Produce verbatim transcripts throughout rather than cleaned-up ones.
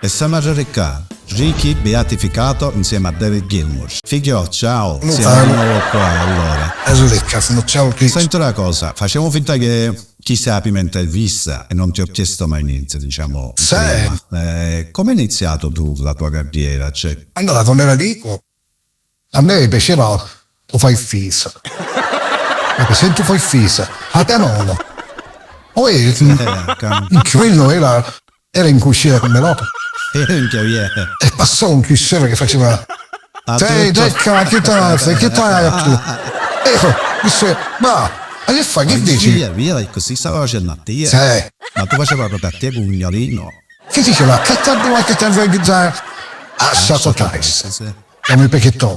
E s'amarrericca, Ricky beatificato insieme a David Gilmour. Figghiò, ciao, siamo di nuovo qua allora. Senti una cosa, facciamo finta che chi sa pimenta è vista e non ti ho chiesto mai niente, diciamo. Sì. Prima. Eh, come hai iniziato tu la tua carriera? Cioè... Allora, non era dico, a me mi piaceva, tu fai fisa. Ma che se tu fai fisa, a te no. Poi, eh, in quello era, era in cucina con me nonno. E passò un cucina che faceva: "Sei, dai, che te, che te hai tu?" Ecco, disse: "Ma, ma che fai, che dici?" Via, via, così stava facendo a te. Sì. Ma tu facevi proprio a te, pugnolino. Che dice là? Che tanto, ma che tanto che già... Ah, sacrifice. Sì, sì. Come perché tu?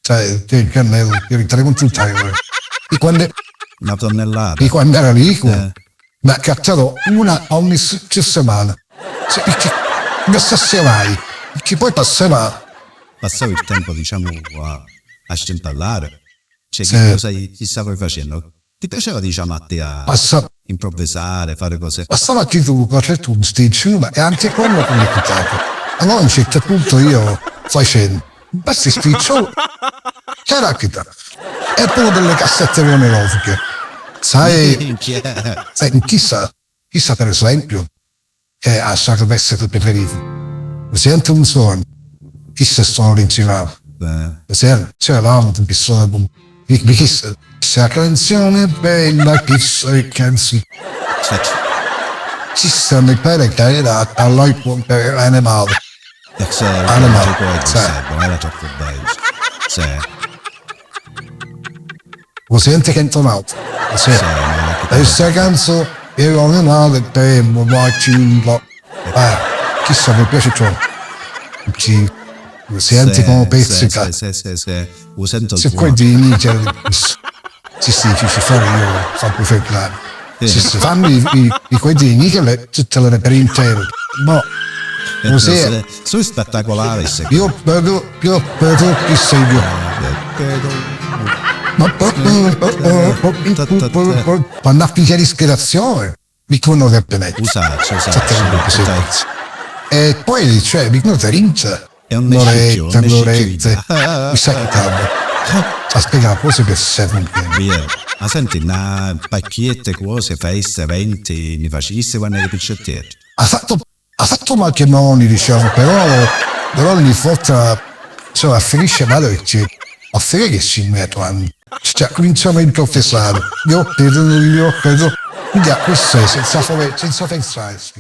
Cioè, te, che ne, che ritaremo in tutta, eh. E quando... Una tonnellata. E quando era lì, eh, mi ha accattato una ogni s-, settimana. Cioè, perché non sta mai. Perché poi passava... Passava il tempo, diciamo, a, a scintillare. Cioè, sì, che cosa chi, chi stavi facendo? Ti piaceva, diciamo, a te a improvvisare, fare cose? Passava a titolo qualche turisticcio, ma è anche quello che mi è capitato. Allora a un certo punto io facevo, basta sti show, c'era la chitarra. E poi delle cassette fonografiche. Sai, sai, chissà, chissà per esempio, eh, a sciarpessa che preferisco. Presente un suono, chi se suona principale? Presente? C'è l'altro che suona con, di, di chi se, se la canzone è bella, chi se canzone. Ci sta, mi pare che era a lui per animale. Animale, sì. Era troppo bello. Sì. Lo senti che è intonato? Sì. Sì, ma non è che... E sta canzone è una male per mo, ma ci un po'. Eh, chissà, mi piace troppo. Ci, lo senti come pizzica. Sì, sì, sì, sì. Lo sento. Se poi di iniziare, sì, sì, ci si fa, io faccio fare. Sì. Sì, sì, fammi i, i, i quei di Michele, tutte le per intero. Boh, così. Sono spettacolari, secondo me. Io vedo, io vedo chi sei io. Ma quando ha pigliato ispirazione, mi conosco bene. Usacci, usacci, usacci. E poi, cioè, mi conosco rince. È un nescicchio, un nescicchio di... Loretta, mi sa chi t'ha spiegato cose che servono. Vero. Ma senti, na pacchiette, cose, feste, eventi, ne facisti quando eri picciotteddu? Ha fatto, ha fatto matrimoni, diciamo, però, però ogni volta, insomma, finisce male perché a fine che si mettono, cioè, cominciamo a improfessare. Io credo, io credo, quindi a questo è senza fare, senza pensarsi.